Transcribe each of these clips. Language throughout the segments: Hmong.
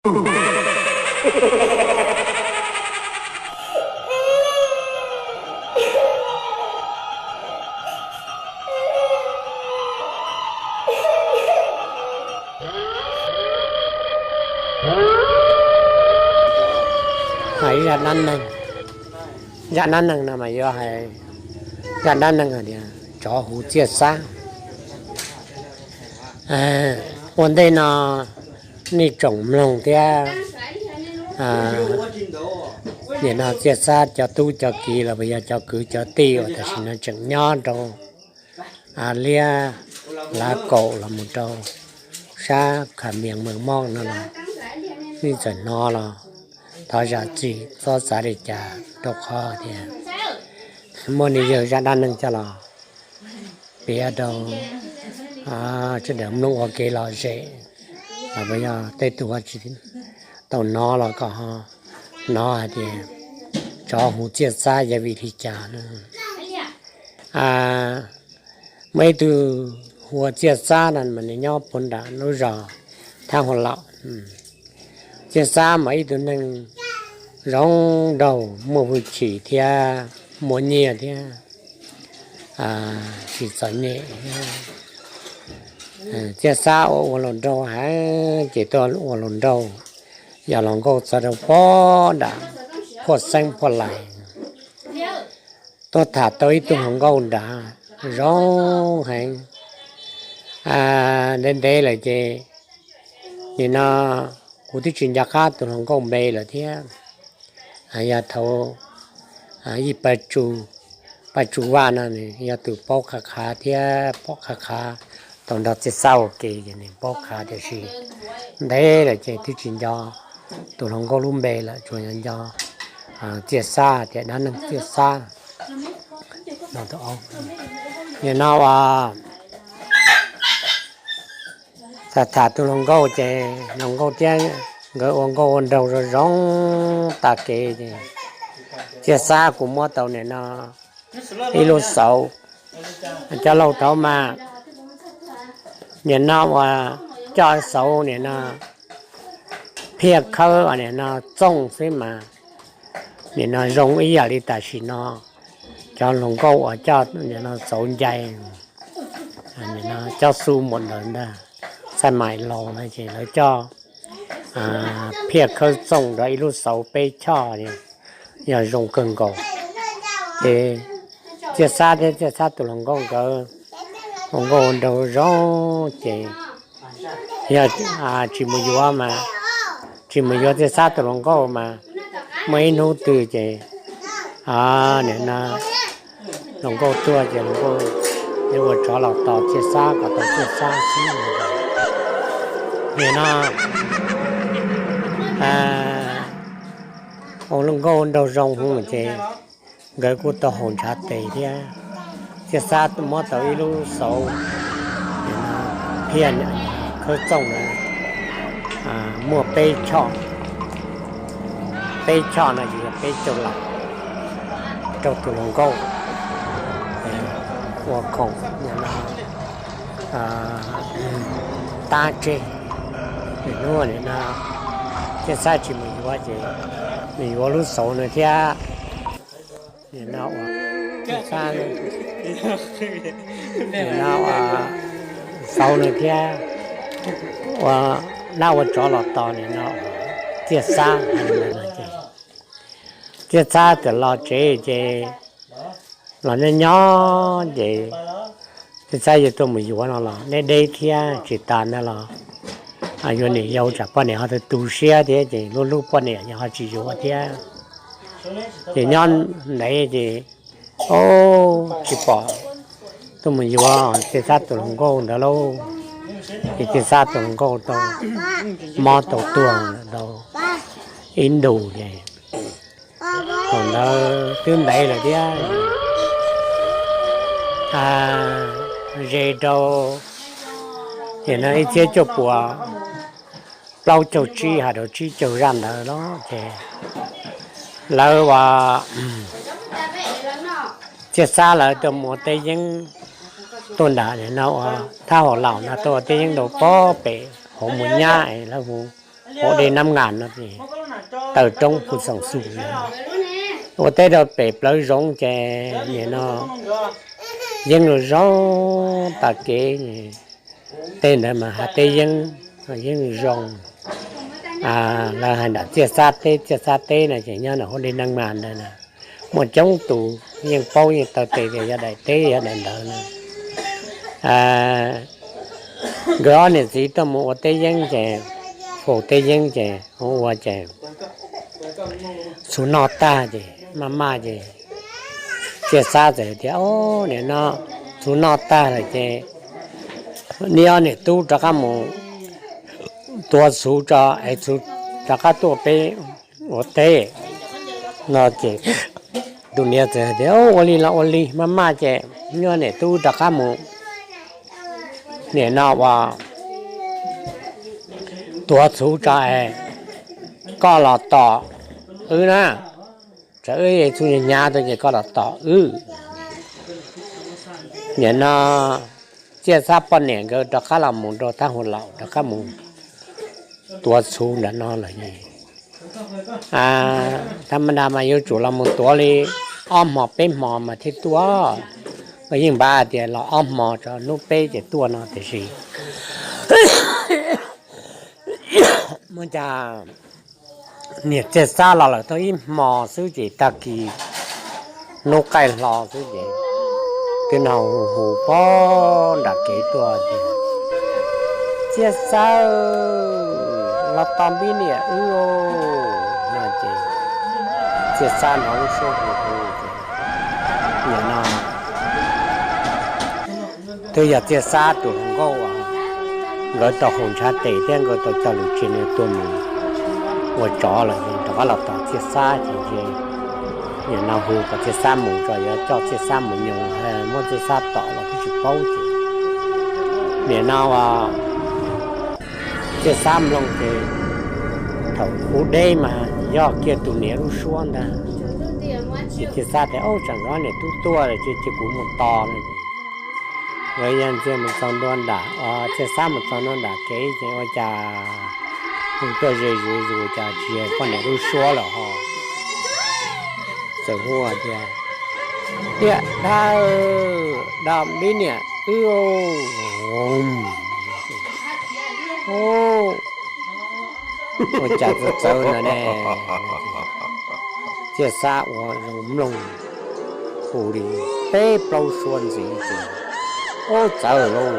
Hais zaj dab neeg, zaj dab neeg no mas yuav hais zaj dab neeg hais tias tsov hu Txiaj Xab. Ua ntej no nej tsoom mloog thiab, nim no Txiaj Xab cov tub cov kiv los yog cov kwv cov tij uas tam sim no tseem nyob rau Liab Lav Kaum los mus rau sab Kham Mias Mws Moj no los, nej txawm hnov los thov zam txim txhob xav li cas, rau qhov tias muaj neeg yawg zaj dab neeg coj los piav rau sawv daws mloog ua kev lom zem, los yog tej tug tsis tau hnov los kom hnov hais tias tsov hu Txiaj Xab yog vim li cas. Muaj ib tug hu ua Txiaj Xab no mas nws nyob puag nram lub zos Thab Huas Laum. Txiaj Xab mas ib tug neeg zoo nraug muaj hwj chim thiab muaj nyiaj thiab tsis txom nyem. Txiaj Xab ua ua hluas nraug heev ces tuaj ua hluas nraug, yog hluas nkauj txog rau pem nram Phuaj Xeeb Phuaj Lais, tuaj tham tau ib tug hluas nkauj nrad zoo heev. Ntev ntev lawm ces nim no kuv twb tsis nco qab tus hluas nkauj npe lawm thiab. Yog thaum Yij Paj Tsu Vaj no nws yog tus paub qha qhav thiab pom qha qhav, tau nrog Txiaj Xab ua ke ces nws paub qhav, tiam sis ntev lawm ces twb tsis nco tus hluas nkauj lub npe lawm, tsuas yog nco Txiaj Xab tias dab neeg Txiaj Xab. Nim no ua tham tham tus hluas nkauj ces hluas nkauj thiab nkawd ua nkauj ua nraug zoo zoo tas kev ces Txiaj Xab kuj muab tau nim no ib lub xauv, cov laus thaud mas nim no ua coj xauv nim no phiaj khawb nim no txooj xwb mas nim no zoo ib yam li tam sim no cov hluas nkauj uas coj nim no xauv ncais, nim no cov xu muam ntawd ntag, xaj mais laus na ces lawv coj phiaj khawb txooj rau ib lub xauv peb choj, yog zoo kawg nkaus. Ces Txiaj Xab thiab Txiaj Xab tus hluas nkauj nkawd ua nkauj ua nraug zoo ces yog tsis mus yuav mas, tsis mus yuav Txiaj Xab tus hluas nkauj mas muaj ib hnub twg ces nim no hluas nkauj tuag ces hluas nkauj yuav ua tsov los tos Txiaj Xab kom tau Txiaj Xab xwb. Nim no ua nkauj nraug zoo hwv ces nkawd kuj tau haus ntshav tes thiab. Txiaj Xab muab tau ib lub xauv phiaj khawb txooj na, muaj peb choj, peb choj no ces yog peb caug lawm rau tus hluas nkauj ua khoom tab tseg. Nim no Txiaj Xab tsis mus yuav ces nws yuav lub xauv no thiab. Nim no ua Txiaj Xab, nim no ua xauv no thiab, ua dab ua tsov los tos nim no Txiaj Xab hais li ntawd no ces Txiaj Xab txawm los tsev ces los nyob nyob ces Txiaj Xab yuav tuaj mus yuav no los deb deb thiab tsis tas ntawd los yuav niam yau tsam poj niam ho tu tu siab thiab ces lub hlub poj niam ho tsis yuav thiab. Ces nyob ntev ces tsis pom tuaj mus yuav Txiaj Xab tus hluas nkauj ntawd lauj. Ces Txiaj Xab tus hluas nkauj tau mob tau tuag tau ib ntus ces thaum ntawd twb ntev lawm thiab, ze rau nim no ib txhiab cuaj puas plaub caug tsib hais rau tsib caug zaj ntawd los ces lawv ua Txiaj Xab lawv tuaj mus ua teb yeeb tuaj nram nim no ua Thab Hau Laum no tuaj ua teb yeeb rau pob pem hauv Mus Nyab es lawv hu Hauv dej Nab Ngas no, taw roob Phu Xoom Xum, ua teb rau pem plawv zoov ces nim no yeeb zoo zoo tas kev. Tej ntawd mas hais teb yeeb, yeeb zoo. Lawv hais nram Txiaj Xab teb, Txiaj Xab teb no ces nyob nram hauv dej Nab Ngas ntawd na. Muaj coob tus yeej paub yeej taw tes tias yog daim teb yog daim ntawd na. Nkawd ob niam txiv tuaj mus ua teb yeeb ces, faus teb yeeb ces ua ua ces txhuv noj tag ces maj maj ces Txiaj Xab txawm tias, Nim no txhuv noj tag lawm ces neb ob niam tub rov qab mus tuav txhuv tso es txhuv rov qab tuaj peb ua teb no ces tus niam txawm tias, Ua li los ua li, maj maj ces neb ob niam tub rov qab mus, nim no ua tuav txhuv tso es koj los tom wb na, tsam wb txhuv hnyav tuaj ces koj los tom wb. Nim no Txiaj Xab poj niam nkawd rov qab los mus rau thab hu laus rov qab mus tuav txhuv ntawm no lawm. Thab ma da mas yuav tsum los mus tuav li ob hmo peb hmo mas thiaj tuaj. Koj yeej npaj tias los ob hmo tso hnub peb ces tuaj no tiam sis muaj cas niam Txiaj Xab los lawm tau ib hmo xwb ces tag kis hnub qaij hlo xwb ces twb nrov hu hu pog nram kev tuaj tias, Txiaj Xab, los tos npib niam wb no ces Txiaj Xab hnov lub suab hu hu ces nim no twb yog Txiaj Xab tus hluas nkauj uas nkawd tau haus ntshav tes thiab nkawd tau cog lus tseg nws tuaj mus ua tsov lawm, rov qab los tom Txiaj Xab ces nim no hu kom Txiaj Xab mus tso, yuav coj Txiaj Xab mus nyoos, muab Txiaj Xab tom los twb tsis paub ces nim no Txiaj Xab mloog ces thaum ub deb mas yog kiag tus niam lub suab ntag. Ces Txiaj Xab tias, Ub, tsam nkawd niam tub tuaj lawm ces cia kuv mus tos no. Nkawd ya ntxiag mus txog ntua nram, Txiaj Xab mus txog ntua nram kev ces ua cas hu tuaj ze zuj zus cas tsis yog poj niam lub suab lawm ho. Txawm hu tias, Tiaj dawb, dawb npib niam wb. Ua cas txawv txawv ntawd ne? Txiaj Xab ua zoo mloog, hu li peb plaub suab ntxiv ces, Ub, txawv lauj!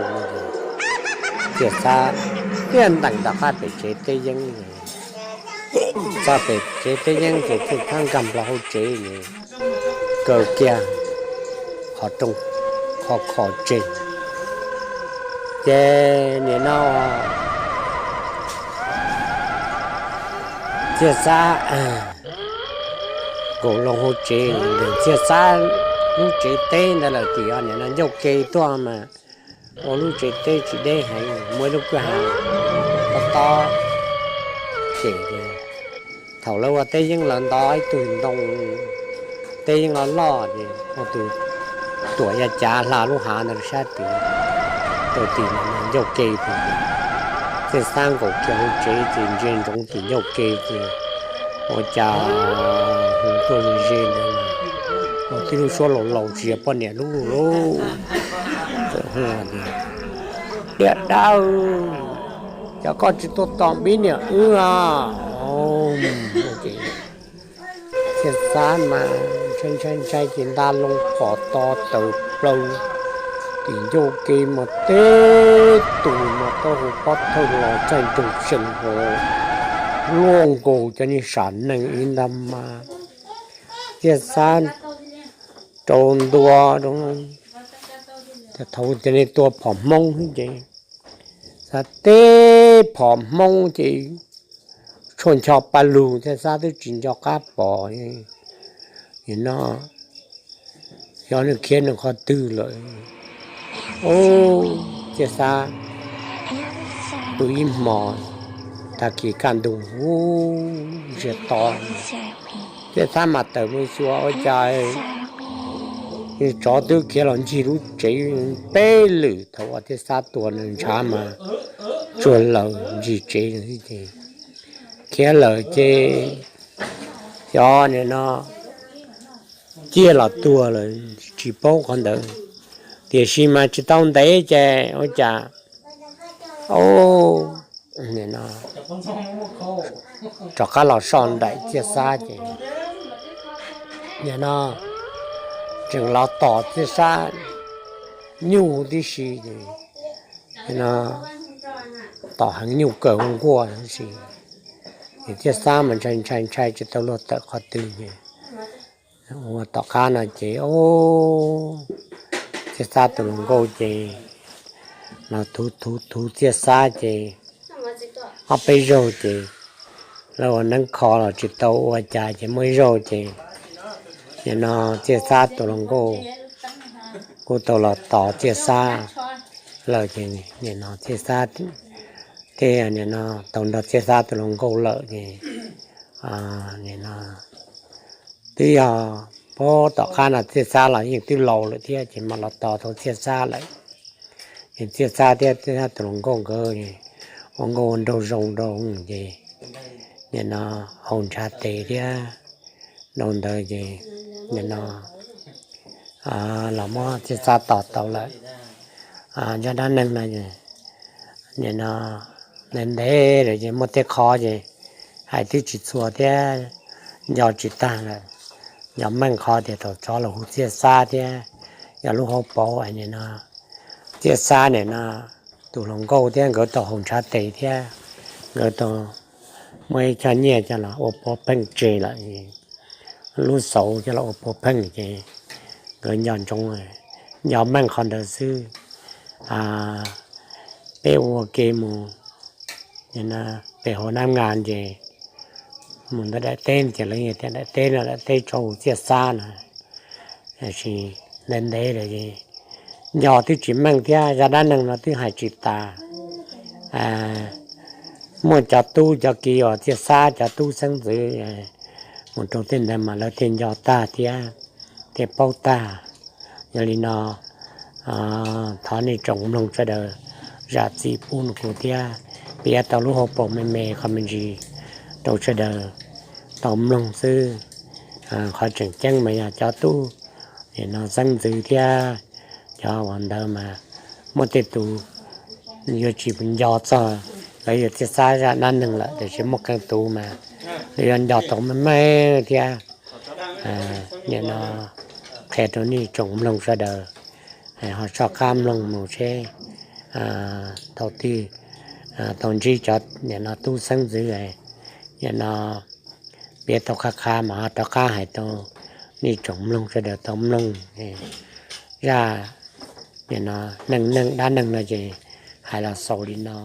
Txiaj Xab thiaj ntees rov qab pem tsev teb yeeb. Txog pem tsev teb yeeb ces Txiaj Xab nkag nplos hauv tsev es kaw kiag qhov rooj, qhov kho tseg. Ces nim no Txiaj Xab nkaum loo hauv tsev, Txiaj Xab lub tsev teb ntawd lawm tias nim no ncauj ke tuaj mas ua lub tsev teb tsis deb heev, muaj ib lub kwj ha tob tob ces thaum lawv ua teb yeeb lawv ntov ib tug ntoo teb yeeb loj loj ces ua tus tuam ya cav hla lub hav ntawd rau sab tid, rau tim ncauj ke tim. Txiaj Xab nkaum kiag hauv tsev ces ntsia ntsoov tim ncauj ke ces ua cas hu tuaj ze ze ntawd, ua tib lub suab laus laus tsis yog poj niam lub lauj. Txawm hu tias, Tiaj dawb, cas koj tsis tuaj tos npib niam wb a? Txiaj Xab mas ntshai ntshai ntshai ces nta loo pom to tawm plaws tim ncauj ke mas teb tus mas taub hau pob thawj los txaij nroog tsees hos luaj nkaus cov niag sam nees ib ntag mas. Txiaj Xab rau ntua rau, thaum cov niag tua phom Hmoob ces, Xab teb phom Hmoob ces tshuaj ncho pa lug Txiaj Xab twb tsis nco qab pom no, xyov nws khiav nws qhov twg lawm. Ub, Txiaj Xab pw ib hmos, tag kis kaj ntug ub, ntsiag to, Txiaj Xab mas tawm mus xyuas ua cas tsov twb khiav los ncig lub tsev peb lwm. Thaum uas Txiaj Xab tua nws ntshav mas tsuag lawm ncig tsev ces khiav lawm ces xyov nim no ciaj los tuag lawm, tsis paub qhov ntawd. Tiam sis mas tsis tau ntev ces ua cas, o, rov qab los soj nraim Txiaj Xab ces nim no tseem los tom Txiaj Xab nyuj tib si ces nim no tom heev, nyuj kawg hu nkuaj tib si. Ces Txiaj Xab mas ntshai ntshai ntshai tsis tau luag tawm qhov twg ces ua tom qab no ces, o, Txiaj Xab tus hluas nkauj ces los thuv thuv thuv Txiaj Xab ces ob peb zaug ces lawv ua neeb kho los tsis tau ua cas ces muaj ib zaug ces nim no Txiaj Xab tus hluas nkauj kuj tau los tos Txiaj Xab lawm ces nim no Txiaj Xab thiaj nim no tau nrog Txiaj Xab tus hluas nkauj lawm ces nim no twb yog puag tom qab no Txiaj Xab los yeej twb laus lawm thiab ces mam los tos tau Txiaj Xab lawm. Ces Txiaj Xab thiab Txiaj Xab tus hluas nkauj nkawd ua nkauj ua nraug zoo nraug ces nim no haus ntshav tes thiab rau ntawd ces nim no los muab Txiaj Xab tos tau lawm. Zaj dab neeg no nim no ntev ntev lawm ces muaj tej qhov ces hais twb tsis txhua thiab nco tsis tag lawm. Nco meej qhov tias thaum tsov los hu Txiaj Xab thiab yog lub hauv paus nim no Txiaj Xab nim no tus hluas nkauj thiab nkawd tau haus ntshav tes thiab nkawd tau muaj ib choj nyiaj coj los ua puav pheej tseg lawm, lub xauv coj los ua puav pheej ces nkawd nco ntsoov, nco meej qhov ntawd xwb. Peb ua ke mus pem hauv Nab Nga ces mus ntawm daim teb ces lawv tias daim teb no daim teb tsov hu Txiaj Xab no. Tiam sis ntev ntev lawm ces nco twb tsis meej thiab zaj dab neeg no twb hais tsis tas. Muaj cov tub cov kiv uas Txiaj Xab cov tub xeeb ntxwv mus rau tej ntawd mas lawv thiaj nco tag thiab thiaj paub tag. Yog li no thov nej tsoom mloog sawv daws zam txim pub rau kuv thiab piav tau lub hauv paus me me qhov me ntsis rau sawv daws tau mloog xwb. Qhov tseem ceeb mas yog cov tub nim no xeeb ntxwv thiab cov uas ntawd mas muaj tej tus yuav tsis nco txog lawv yog Txiaj Xab zaj dab neeg lawm, tiam sis muaj qee tus mas lawv yuav nco tau meej meej thiab. Nim no qhia rau nej tsoom mloog sawv daws ho soj qab mloog mus seb thaum twg tau ntsib cov nim no tub xeeb ntxwv nim no piav tau qab qab mas ho rov qab hais rau nej tsoom mloog sawv daws tau mloog. Zaj nim no neej neeg dab neeg no ces hais los xaus li no.